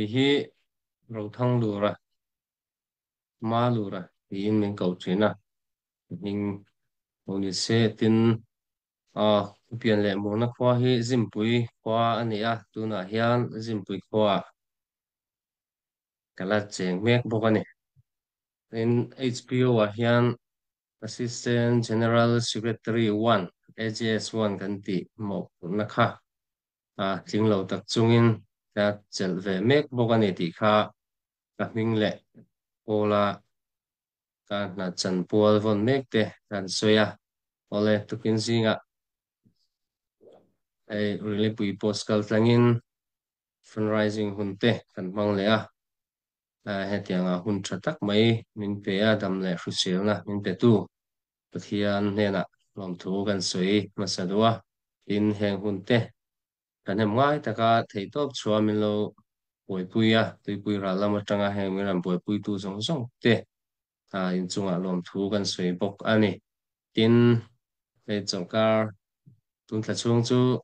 Kei hi Rothanglura, Malura tiin min ko thin a, hming lo ni se tin a pian leh murna khua hi Zimpui khua a ni a, tunah hian Zimpui khuaah ka la cheng mek bawk a ni. Tin, HPO ah hian Assistant General Secretary one, AGS one kan tih mawhphurhna kha a tling lo tak chungin ka chelh ve mek bawk a ni tih kha ka hming leh Pawla ka hna chanpual vawn mek te kan sawi a. Awle, tukin zingah hei Rilipui post kal tlangin fundraising hun te kan hmang leh a, hetianga hun tha tak mai min pe a, dam leh hruselna min petu Pathian hnenah lawmthu kan sawi hmasa duh a, tin heng hun te kan hem ngai taka theihtawp chhuah min lo buaipui a, tuipui ral lam atanga heng min rawn buaipuitu zawng zawng te inchungah lawmthu kan sawi bawk a ni. Tin, hei chawlhkar tun thla chhung chu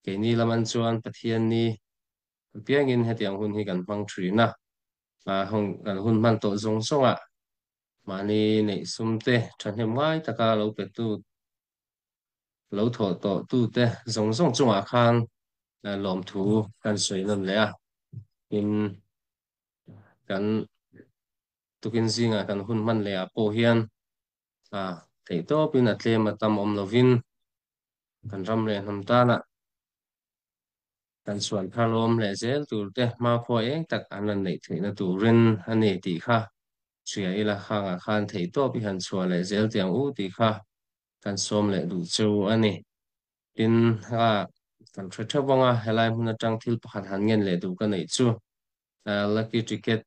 keini laman chuan Pathian ni apiangin hetiang hun hi kan hmang thin a, kan hun hman tawh zawng zawngah Mahni neih sum te thahnem ngai taka lo petu, lo thawh tawh tu te zawng zawng chungah khan lawmthu kan sawi nawn leh a. Tin, kan tukin zingah kan hun hman leh ah pawh hian theihtawpin a tlem a tam awm lovin kan ram leh hnam tana Kan sual kha lawm leh zel tur te hmakhua eng tak an rawn neih theihna turin a ni tih kha hria ila khangah khan theihtawp i han chhuah leh zel tiang u tih kha kan sawm leh duh cheu a ni. Tin, a kan hre theuh vang a, helai hmun atang thil pakhat han ngen leh duh ka neih chu Lucky Ticket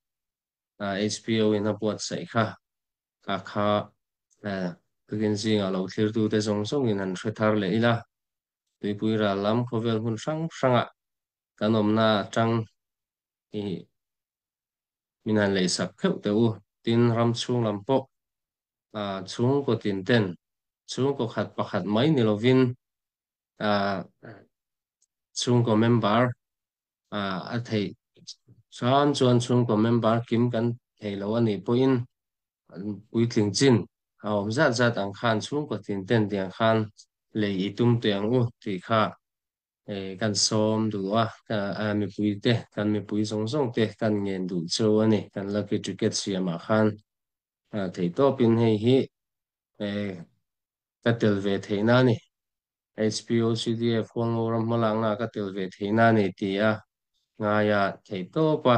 HPO in a buatsaih kha ka kha tukin zingah lo thlirtute zawng zawngin han hre thar leh ila. Tuipui ral lam khawvel hmun hrang hrangah kan awmna atang hi min han leisak kheuh teh u. Tin, ram chhung lam pawh chhungkaw tin ten chhungkaw khat pakhat mai ni lovin chhungkaw member a theih chuan chuan chhungkaw member kim kan thei lo a nih pawhin puitling chin a awm zat zat ang khan chhungkaw tin ten tiang khan lei i tum teh ang u tih kha kan sawm duh a, mipui te kan mipui zawng zawng te kan ngen duh chu a ni. Kan lucky ticket siamah khan theihtawpin hei hi ka tel ve theihna a ni. HPOCDF huang ram hmalakna ka tel ve theihna a ni ti a ngaia theihtawp a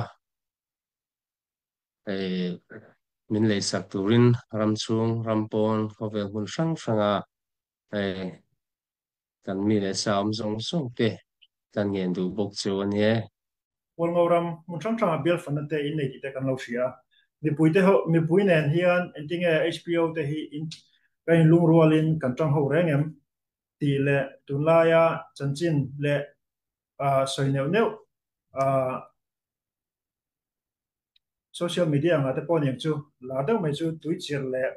min leisak turin ram chhung, ram pawn, khawvel hmun hrang hranga kan mi leh sa awm zawng zawng te kan ngen duh bawk chu a nia. Hualngo ram hmun hrang hranga bial fanna te innei tih te kan lo hria a. Mipui te ho, mipui nen hian engtinge HPO te hi in kan inlungrualin kan tang ho reng em tih leh tunlaia chanchin leh sawi neuh neuh social media angah te pawh niang chu lar deuh mai chu tuichirh leh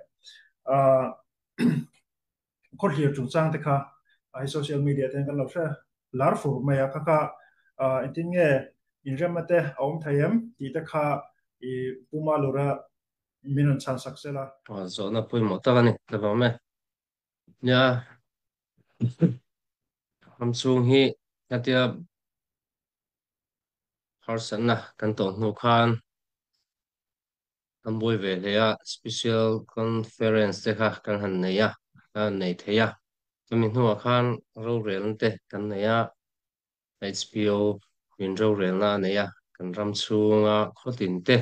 khawthlir chungchang te kha hei social media te hian kan lo hre lar fur mai a kha kha engtin nge inremna te a awm thei em tih te kha i Pu Malura min rawn chhan sak sela. Zawhna pawimawh tak a ni ka lawm e. Nia ram chhung hi hetia harsatna kan tawh hnu khan kan buai ve hle a, special conference te kha kan han nei a, kan han nei thei a, chumi hnuah khan rorelna te kan nei a, HPO min rorelna a nei a, kan ram chhunga khawtin te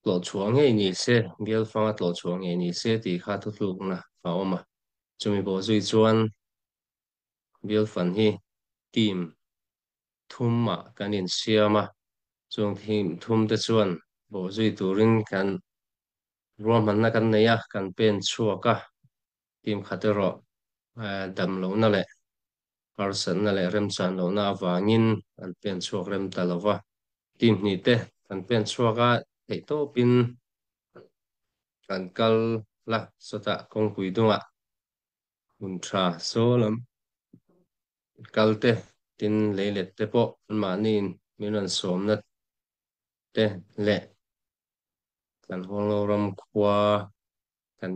tlawhchhuah ngei ni se, bial fanga tlawhchhuah ngei ni se tih kha thutlukna a awm a, chumi bawh zui chuan bial fan hi team thumah kan insiam a, chung team thum te chuan bawh zui turin kan ruahmanna kan nei a, kan pen chhuak a, team khat erawh dam lohna leh harsatna leh remchan lohna avangin an pen chhuak rem ta lo va, team hnih te kan pen chhuak a, theihtawpin kan kal la, sawtah kawngpui dungah hmun tha saw lam kal te, tin leilet te pawh anmahniin min rawn sawmna te leh kan Hualngo ram khua kan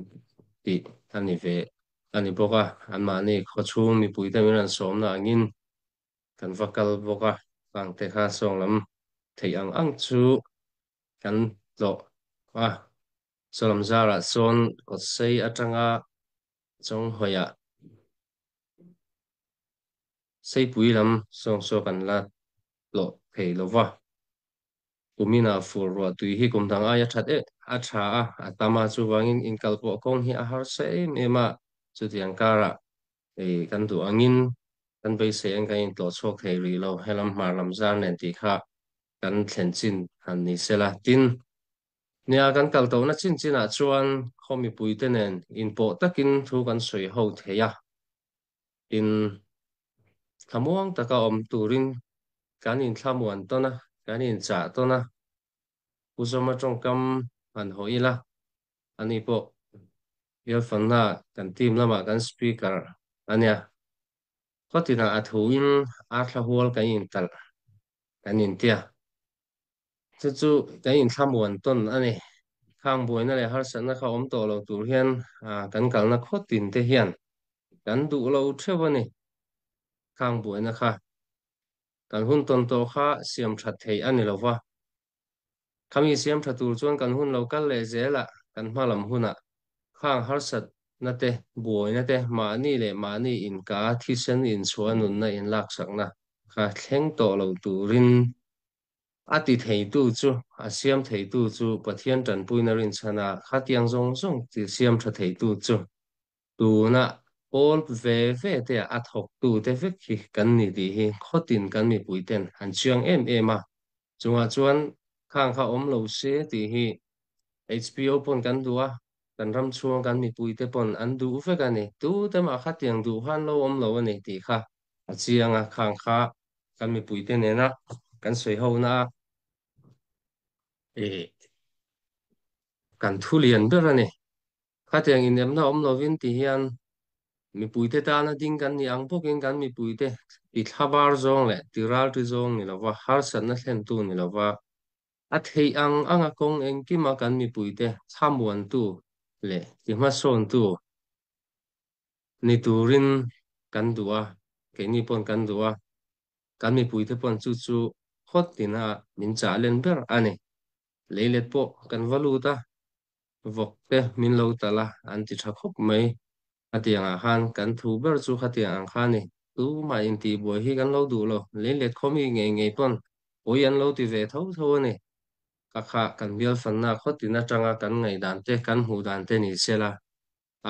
tih a ni ve a ni bawk a, anmahni khawchhung mipuite min rawn sawmna angin kan va kal bawk a, vangte kha sawng lam theih ang ang chu kan tlawh a, sawlam zarah sawn kawtsei atanga Chawnghawiah Seipui lam sawng saw kan la tlawh thei lo va. Kumina fur ruah tui hi kum dang aia that e a tha a, a tam a, chuvangin inkal pawh kawng hi a harsa em em a, chutiang karah hei kan duh angin kan beisei ang kan intlawh chhuak thei rih lo, helam hmar lam zar nen tih kha kan thlen chin han ni sela. Tin, nia kan kal tawhna chin chinah chuan khaw mipuite nen inpawh takin thu kan sawi ho thei a, tin, thlamuang taka awm turin kan inthlamuan tawn a, kan inchah tawn a, Pu Zawma tawngkam han haw ila, ani pawh Bialfanna kan team lamah kan speaker a nia. Khawtinah a thuin arthla hual kan intalh kan intia. Chu chu kan inthlamuan tawn a ni. Khang buaina leh harsatna kha awm tawh lo tur hian kan kalna khawtin te hian kan duh lo theuh a ni. Khang buaina kha kan hun tawn tawh kha siam that theih a ni lo va. Khami siam tha tur chuan kan hun lo kal leh zelah kan hma lam hunah khang harsatna te, buaina te, mahni leh mahni inka thisen inchhuah nunna inlaksakna kha thleng tawh lo turin A ti theitu chu, a siam theitu chu Pathian tanpuina rinchhana khatiang zawng zawng ti siam tha theitu chu tuna pawl ve ve te ah a thawktu te vek hi kan ni tih hi khawtin kan mipui ten an chiang em em a. Chungah chuan khang kha awm lo se tih hi HPO pawn kan duh a, kan ram chhunga kan mipui te pawn an duh vek a ni. Tute mah khatiang duh khan lo awm lo a ni tih kha a chiang a, khang kha kan mipuite nena kan sawi hona a kan thu lian ber a ni. Khatiang inemna awm lovin ti hian mipuite tana ding kan ni ang bawkin kan mipuite ti thlabar zawng leh ti ralṭi zawng ni lova, harsatna thlentu ni lova, a theih ang anga kawng engkima kan mipuite thlamuantu leh ti hmasawntu ni turin kan duh a, keini pawn kan duh a, kan mipuite pawn chu chu hawt tina min chah len ber a ni. Leilet pawh kan va lut a, vawk te min lo talh a, an ti tha khawp mai. Khatiang ah khan kan thu ber chu khatiang ang kha a ni. Tumah intihbuai hi kan lo duh lo, leilet khaw mi ngei ngei pawn pawi an lo ti ve tho tho a ni. Ka khah kan bialfanna khawtin atanga kan ngaihdan te kan hmuh dan te ni sela,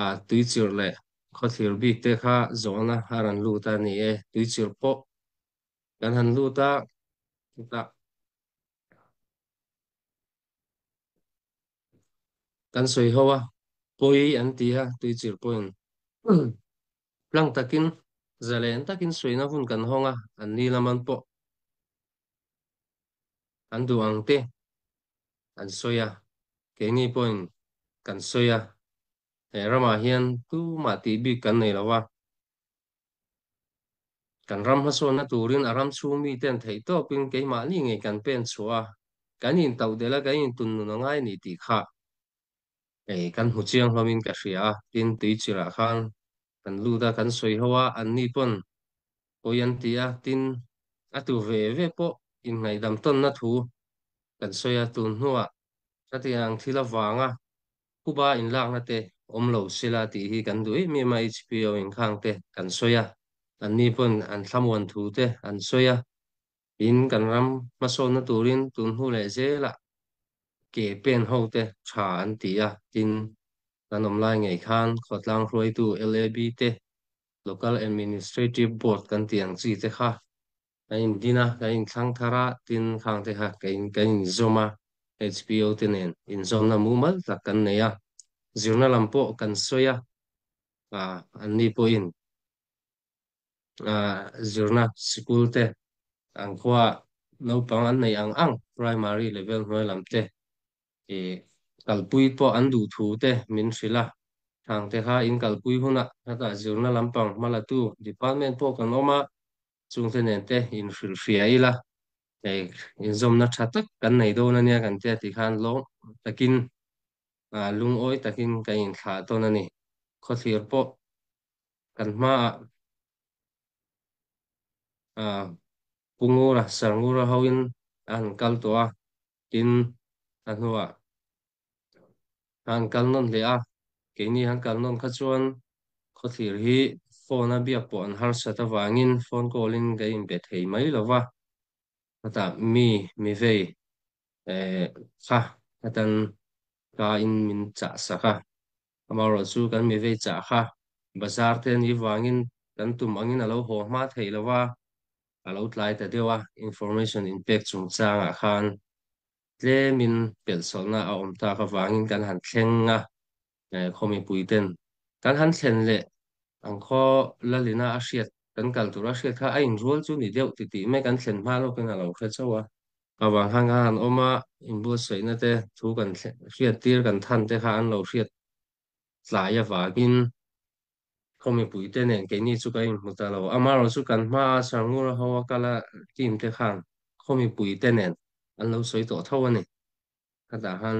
a tuichirh leh khawthlir bik te kha zawhna a rawn lut a ni e, tuichirh pawh kan han lut a, chutah kan sawi ho a, pawi an ti a, tuichirh pawhin tlang takin zalen takin sawina hun kan hawng a, an ni lam an pawh an duh ang te an sawi a, keini pawhin kan sawi a, he ramah hian tumah tih bik kan nei lo a, kan ram hmasawnna turin a ram chhung miten theih tawpin keimahni ngei kan pen chhuah a, kan intauh delh a, kan intun nun a ngai ni tih kha hei kan hmu chiang hlawmin ka hria a, tin tuichirah khan kan lut a, kan sawi ho a, anni pawn pawi an ti a, tin a tu ve ve pawh inngaihdam tawnna thu kan sawi a, tun hnuah khatiang thil avanga Kuba inlakna te awm lo sila tih hi kan duh em em a, HPO inkhang te kan sawi a, anni pawn an thlamuan thu te an sawi a, tin kan ram hmasawnna turin tun hnu leh zelah ke pen ho te tha an ti a, tin kan awm lai ngei khan khawtlang hruaitu LAB te, Local Administrative Board kan tih ang chi te kha kan indin a, kan inthlang thar a, tin khang te kha kan inzawm a, HPO te nen inzawmna mumal tak kan nei a, zirna lam pawh kan sawi a, anni pawhin zirna sikul te an khua naupang an nei ang ang primary level hnuai lam te kalpui pawh an duh thu te min hrilh a, thang te kha in kalpui hunah hetah zirna lampang hmalatu department pawh kan awm a, chungte nen te inhrilh hria ila. Hei inzawmna tha tak kan nei dawn a nia kan tia tih khan lawm takin lungawi takin kan inthlah tawn a ni. Khawthlir pawh kan hmaah Pu Ngura, Sir Ngura hoin a han kal tawh a, tin a hnuah a han kal nawn hle a, keini han kal nawn kha chuan khawthlir hi phone a biak pawh an harsat avangin phone call in ka inbe thei mai lo va, hetah mi mi vei eh kha hatan ka in min chah sak a, amaherawh chu kan mi vei chah kha bazar te ni vangin kan tum angin a lo haw hma thei lo va, a lo tlai ta deuh a, information inpek chungchangah khan Tlemin pelhsawlhna a awm tak avangin kan han thleng a, khaw mipuiten kan han thlen leh ang khaw lalina a hriat kan kal tur a hriat kha a inrual chu ni deuh ti tih mai kan thlen hma lawkin a lo hre chauh a. Avang khan kan han awm a, inbuatsaihna te thu kan hriat tir kan than te kha an lo hriat tlai avangin khaw mipuite nen keini chu kan inhmu ta lo. Amaherawhchu chu kan hmaa Sarngura ho a kal a team te khan khaw mipuite nen an lo sawi tawh tho a ni. Khatah khan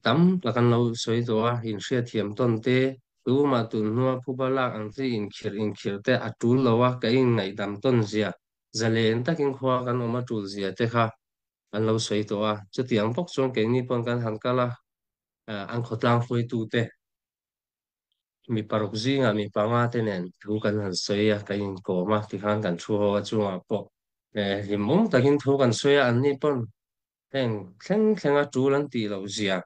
tam tak an lo sawi tawh a, inhriatthiam tawn te, tumah tun hnua phuba lak ang chi inkhirh inkhirh te a tul lo a, ka inngaihdam tawn zia, zalen takin khua kan awm a tul zia te kha an lo sawi tawh a. Chutiang bawk chuan keini pawn kan han kal a, an khawtlang hruaitute Mi paruk zingah mi panga te nen thu kan han sawi a, kan inkawm a, tikhan kan thu ho a chungah pawh hlimawm takin thu kan sawi a, anni pawn heng thleng thlenga tul an tih loh zia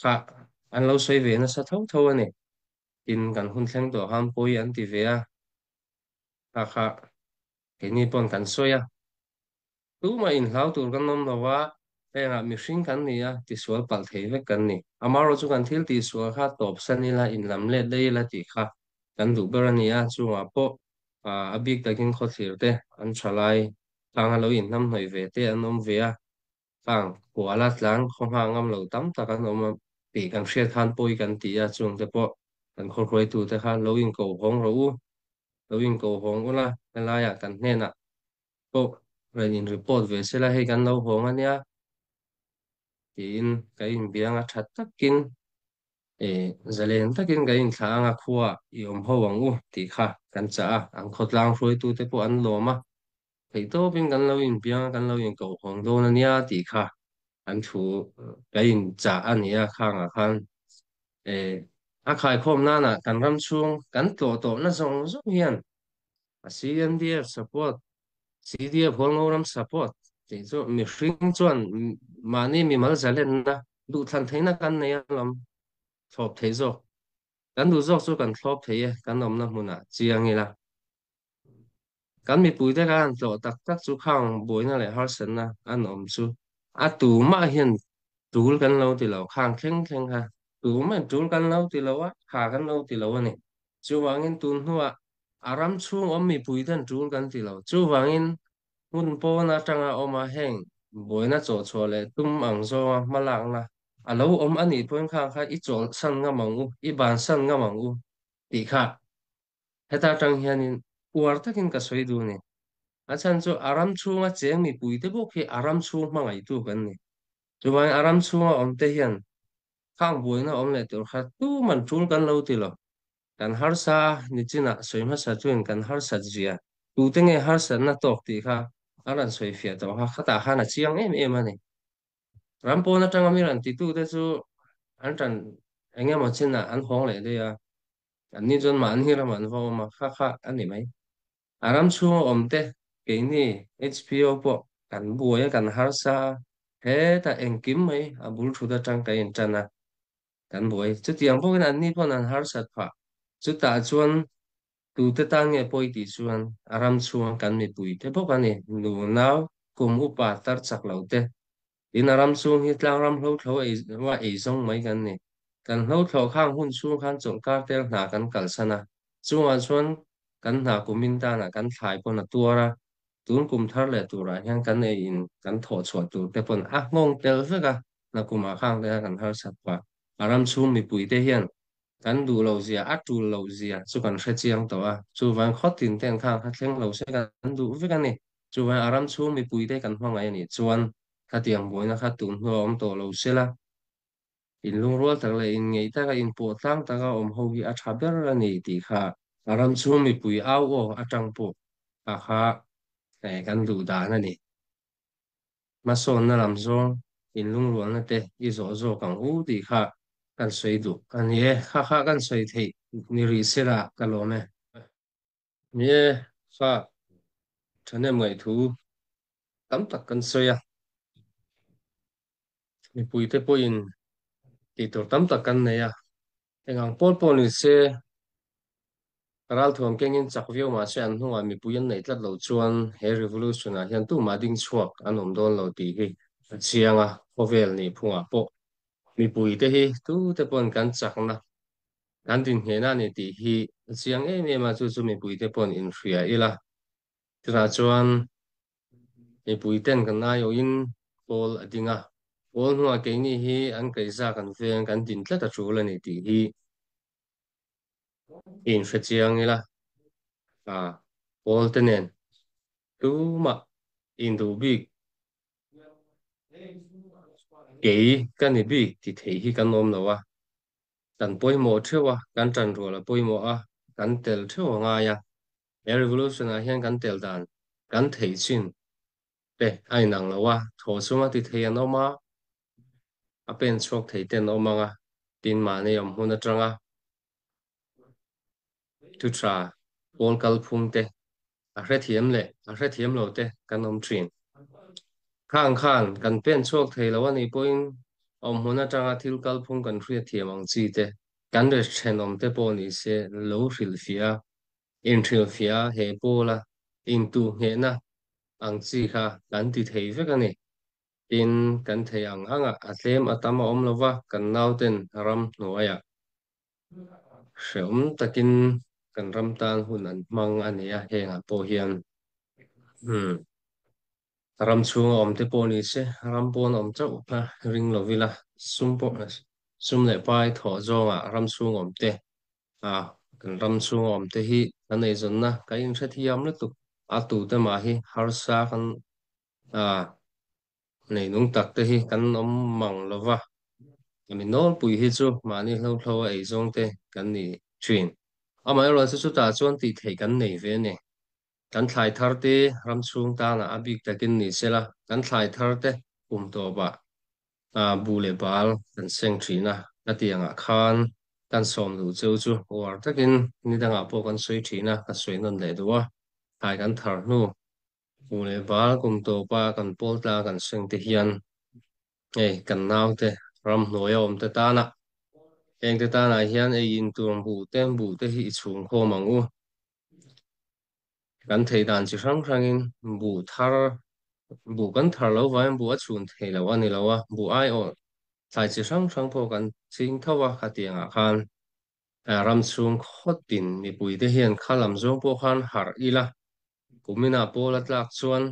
kha an lo sawi ve nasa tho tho a ni. Tin, kan hun thleng tawh khan pawi an ti ve a, kha kha keini pawn kan sawi a. Tumah inhlau tur kan awm lo a, hengah mihring kan ni a, tisual palh thei vek kan ni. Amaherawh chu kan thil tihsual kha tawp san ila, inlam let daih ila tih kha kan duh ber a ni a, chungah pawh a bik takin khawthlir te an tha lai, tlang a lo inhnamhnawih ve te an awm ve a, tlang kuala tlang khaw hma ngam lo tam tak an awm a tih kan hriat khan pawi kan ti a, chungte pawh kan khawhruaitute kha lo inkohawng rawh u, lo inkohawng ula, helaiah kan hnenah pawh rawn in report ve sela hei kan lo hawng a nia tiin ka inbiang a that takin eh zalen takin ka inthlah anga khua i awm ho ang u tih kha kan chah a, an khawtlang hruaitute pawh an lawm a, theihtawpin kan lo inbiang a kan lo inkoh hawng dawn a nia tih kha an thu ka inchah a ni a khangah khan eh a khaikhawm nana kan ram chhung kan tlawh tawhna zawng zawng hian A CNDF support, CDF Hualngoram support tih chu mihring chuan mahni mimal zalenna duhthlan theihna kan nei alawm thlawp theih zawk. Kan duh zawk chu kan thlawp thei e, kan awmna hmunah chiang ila. Kan mipuite kha han tlawh tak tak chu khang buaina leh harsatna an awm chu a tumah hian tul kan lo ti lo, khang thleng thleng kha tumah tul kan lo ti lo a, kha kan lo ti lo a ni. Chuvangin tun hnuah a ram chhung awm mipui ten tul kan ti lo. Chuvangin hmun pawn atanga awm a heng buaina chawhchhuah leh tum ang zawnga hmalakna a lo awm a nih pawhin khang kha i chawlhsan ngam ang u, i bansan ngam ang u tih kha heta atang hianin uar takin ka sawi duh a ni. A chhan chu a ram chhunga cheng mipuite bawk hi a ram chhung hmangaihtu kan ni. Chuvangin a ram chhunga awmte hian khang buaina awm leh tur kha tuman tul kan lo ti lo. Kan harsa nichinah sawi hmasa chuan kan harsat zia tute nge harsatna tawk tih kha a rawn sawi fiah tawh kha khatah khan a chiang em em a ni. Ram pawn atanga mi rawn titute chu an tan eng emaw chinah an hawng leh daih a, anni chuan mahni ramah an va awm a, kha kha a ni mai. A ram chhunga awm te keini HPO pawh kan buai a, kan harsa a, hetah engkim mai a bul thut atang kan intan a, kan buai. Chutiang bawkin anni pawn an harsat phah. Chutah chuan tute tan nge pawi tih chuan a ram chhunga kan mipui te bawk a ni, nu nau, kum upa tar chak lo te. Tin a ram chhung hi tlang ram hlothlo ei va ei zawng mai kan ni. Kan hlothlo khang hun chhung khan chawlhkar tel hna kan kalsan a, chungah chuan kan hna kumin tanah kan thlai pawn a tuar a, tun kum thar leh turah hian kan ei in kan thawh chhuah tur te pawn a nghawng tel vek a, hna kumah khang te kha kan harsat pah. A ram chhung mipui te hian kan duh loh zia, a tul loh zia chu kan hre chiang tawh a, chuvang khaw tin ten khang kha thleng lo se kan duh vek a ni. Chuvangin a ram chhung mipuite kan hmangaih a nih chuan khatiang buaina kha tun hnuah a awm tawh lo sela, inlungrual tak leh inngeih taka inpawh tlang taka awm ho hi a tha ber a ni tih kha a ram chhung mipui au aw atang pawh a kha kan duh dan a ni. Hmasawnna lam zawng inlungrualna te i zawh zawk ang u tih kha kan sawi duh a ni e. Kha kha kan sawi theih ni rih sela ka lawm e. Ni e, kha thahnem ngaihthu tam tak kan sawi a, mipuite pawhin tih tur tam tak kan nei a, Engang pawl pawh ni se, ralthuam kengin chak viau mah se an hnungah mipui an neih tlat loh chuan he revolution ah hian tumah ding chhuak an awm dawn lo tih hi a chiang a, khawvel nih phungah pawh mipui te hi tute pawn kan chakna kan dinhnehna a ni tih hi a chiang em em a, chu chu mipui te pawn inhria ila. Chutah chuan mipui ten kan aiawhin pawl a ding a, pawl hnuah keini hi an kaihza kan veng kan din tlat a tul a ni tih hi i inhre chiang ila, a pawl te nen tumah induh bik kei ka ni bik ti thei hi kan awm lo a. Kan pawimawh theuh a, kan tanrual a pawimawh a, kan tel theuh a ngai a. He revolution ah hian kan tel dan kan theih chin te a inang lo a, thaw chunga ti thei an awm a, a pen chhuak thei te an awm ang a, tin mahni awm hmun atanga thu tha pawl kalphung te a hrethiam leh a hrethiam lo te kan awm thin. Khang khan kan pen chhuak thei lo a nih pawhin awm hmun atanga thil kalphung kan hriatthiam ang chi te kan thenawm te pawh ni se lo hrilhfiah a, inhrilhfiah a he pawla intuhnghehna ang chi kha kan ti thei vek a ni. Tin, kan thei ang angah a tlem a tam a awm lo va, kan nauten ram hnuaiah Hreawm takin kan ram tan hun an hmang a ni a, hengah pawh hian umm ram chhunga awm te pawh ni se, ram pawn awm chauh kha ring lo ila, sum pawh sum leh pai thawh zawngah ram chhung awm te a kan ram chhunga awm te hi kan eizawnna kan inhrethiam lutuk a tute mah hi harsa kan a Neinung tak te hi kan awm mang lo va, mi nawlpui hi chu mahni hlo-hlo a ei zawng te kan ni thin. Amaherawhchu chu chutah chuan tih theih kan nei ve a ni. Kan thlai thar te ram chhung tanah a bik takin ni sela, kan thlai thar te kum tawpah bu leh bal kan seng thin a, a tiangah khan kan sawm duh cheu chu uar takin ni dangah pawh kan sawi thin a, ka sawi nawn leh duh a, thlai kan thar hnu Hmu leh bal kum tawpa kan pawl tla kan seng te hian hei kan naute ramhnuai a awm te tana heng te tanah hian ei in tur buh te buh te hi i chhung khawm ang u. Kan thei dan chi hrang hrangin buh thar buh kan thar lo vangin buh a chhun thei lo a ni lo a, buh aiawh thlai chi hrang hrang pawh kan ching tho a khatiangah khan. Ram chhung khawtin mipuite hian kha lam zawng pawh khan harh ila Kuminah pawl a tlak chuan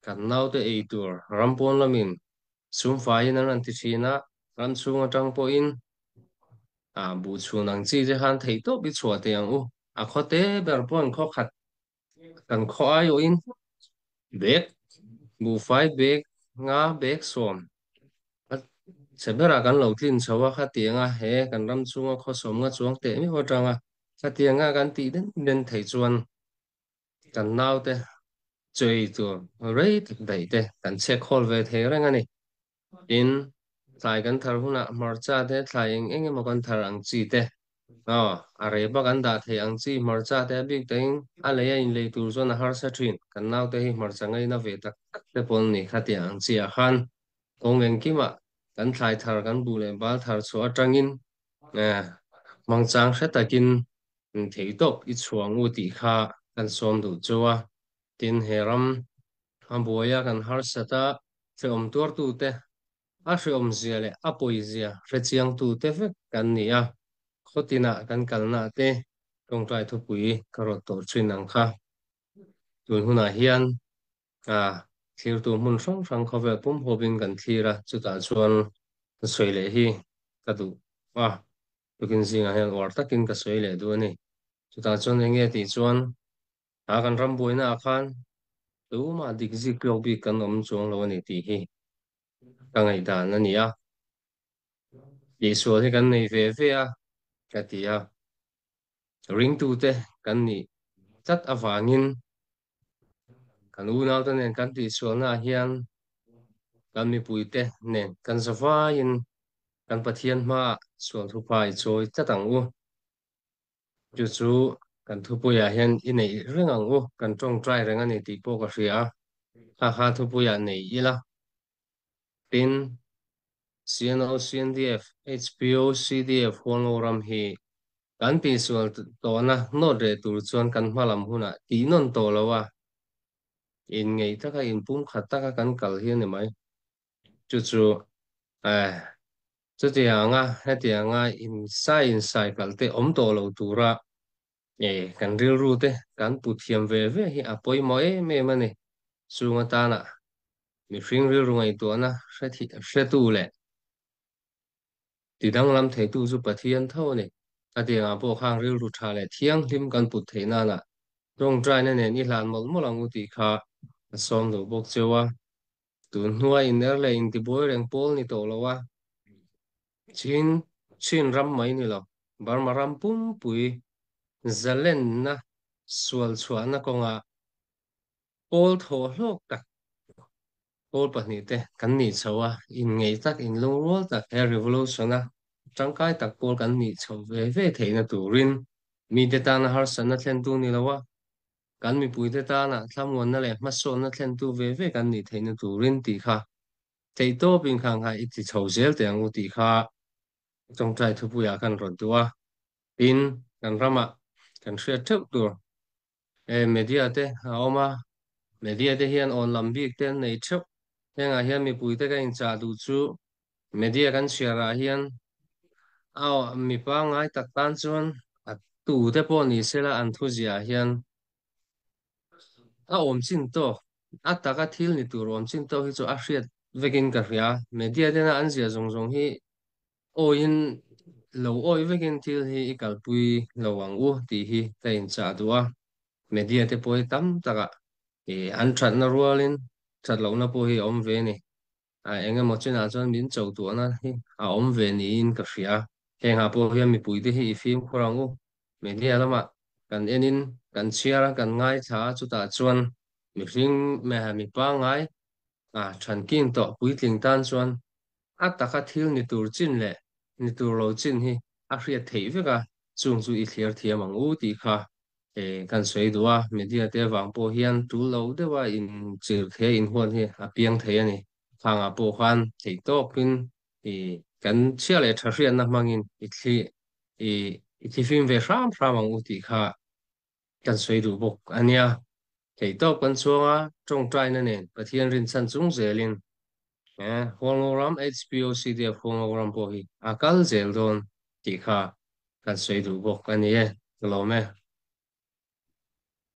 kan naute ei tur ram pawn lamin sumfaiin an rawn ti thin a, ram chhung atang pawhin buh chhun ang chi te khan theihtawp i chhuah teh ang u. A khawte ber pawhin khaw khat kan khaw aiawhin bag, buhfai bag nga bag 10 a chhe berah kan lo tlin chho a, khatianga he kan ram chhunga khaw 10 nga chuang teh miau atanga Khatianga kan tih den den theih chuan kan naute chawi tur rei tak daih te kan chhek hawl ve thei reng a ni. Tin, thlai kan thar hunah hmarcha te thlai eng eng emaw kan thar ang chi te, aw, a reba kan dah theih ang chi hmarcha te a bik takin a lei a inlei tur chuan a harsa thin. Kan naute hi hmarcha ngaina ve tak tak te pawh an ni. Khatiang ang chi ah khan kawng engkimah kan thlai thar kan buh leh bal thar chhuah atangin Mangchang hre takin theihtawp i chhuang u tih kha kan sawm duh chu a. Tin, he ram a buaia kan harsat a, hrehawm tuartute, a hrehawmzia leh a pawizia hrechiangtute vek kan ni a. Khawtinah kan kalnaah te tawngtai thupui ka rawt tawh thin ang kha. Tun hunah hian A thlirtu hmun hrang hrang khawvel pum huapin kan thlir a, chutah chuan ka sawi leh hi ka duh a, tukin zingah hian uar takin ka sawi leh duh a ni. Chutah chuan eng nge tih chuan a kan ram buainaah khan Tumah dik zik lawk bik kan awm chuang lo a ni tih hi ka ngaihdan a ni a. Tihsual hi kan nei ve ve a, ka ti a. Ringtute kan nih tlat avangin kan unaute nen kan tihsualnaah hian kan mipuite nen kan zavaiin kan Pathian hmaah sual thupa i chawi tlat ang u. Chu chu kan thupuiah hian i neih reng ang u, kan tawngtai reng a ni tih pawh ka hria a, kha kha thupuiah nei ila. Tin, CNO, CNDF, HPO, CDF Hualngo ram hi kan tihsual tawhna nawt reh tur chuan kan hmalam hunah tih nawn tawh lo a, inngeih taka inpumkhat taka kan kal hi a ni mai. Chu chu eh chutianga hetianga insai insai kalh te awm tawh lo tura eh kan rilru te kan put thiam ve ve hi a pawimawh em em a ni. Chung atana mihring rilru ngaihtuahna hretu leh tidanglam theitu chu Pathian tho a ni. A tiangah pawh khang rilru tha leh thianghlim kan put theih nana tawngtaina nen i hlan mawlh mawlh ang u tih kha a sawm duh bawk cheu a. Tun hnua inner leh intibuai reng pawl ni tawh lo a, Chin Chin ram mai ni lo, Burma ram pumpui zalenna sual chhuahna kawngah pawl thawh hlawk tak pawl pahnihte kan nih chho a, inngeih tak, inlungrual tak he revolution-a tangkai tak pawl kan nih chho ve ve theihna turin mite tana harsatna thlentu ni lo a, Kan mipuite tana thlamuanna leh hmasawnna thlentu ve ve kan nih theihna turin tih kha theihtawp inkhang kha i ti chho zel teh ang u tih kha tawngtai thupuiah kan rawn duh a. Tin, kan ramah kan hriat theuh tur e media te a awm a, media te hian awn lam bik te an nei theuh. Hengah hian mipuite ka inchah duh chu media kan chhiarah hian a mi pangngai tak tan chuan a tute pawh ni sela an thuziah hian a awm chin tawk a taka thil ni tur awm chin tawk hi chu a hriat vekin ka hria. Media tena an ziah zawng zawng hi awiin lo awi vekin thil hi i kalpui lo ang u tih hi ka inchah duh a. Media te pawh hi tam takah an thatna rualin that lohna pawh hi a awm ve a ni. A eng emaw chinah chuan min cho tuahna hi a awm ve niin ka hria. Hengah pawh hian mipuite hi i fimkhur ang u. Media lamah kan enin kan chhiar a, kan ngaithla a, chutah chuan mihring mi pangngai a thankin tawh puitling tan chuan a taka thil ni tur chin leh ni tur lo chin hi a hriat theih vek a, chung chu i thliar thiam ang u tih kha kan sawi duh a, media te avang pawh hian tul lo deuha inchir thei a inhuat hi a piang thei a ni. Khangah pawh khan theih tawkin i kan chhia leh tha hriatna hmangin i thli i i thlifim ve hram hram ang u tih kha kan sawi duh bawk a nia. Theih tawp kan chuang a, tawngtaina nen Pathian rinchhan chung zelin Hualngo ram HPOCDF Hualngo ram pawh hi a kal zel dawn tih kha kan sawi duh bawk a ni e. Ka lawm e.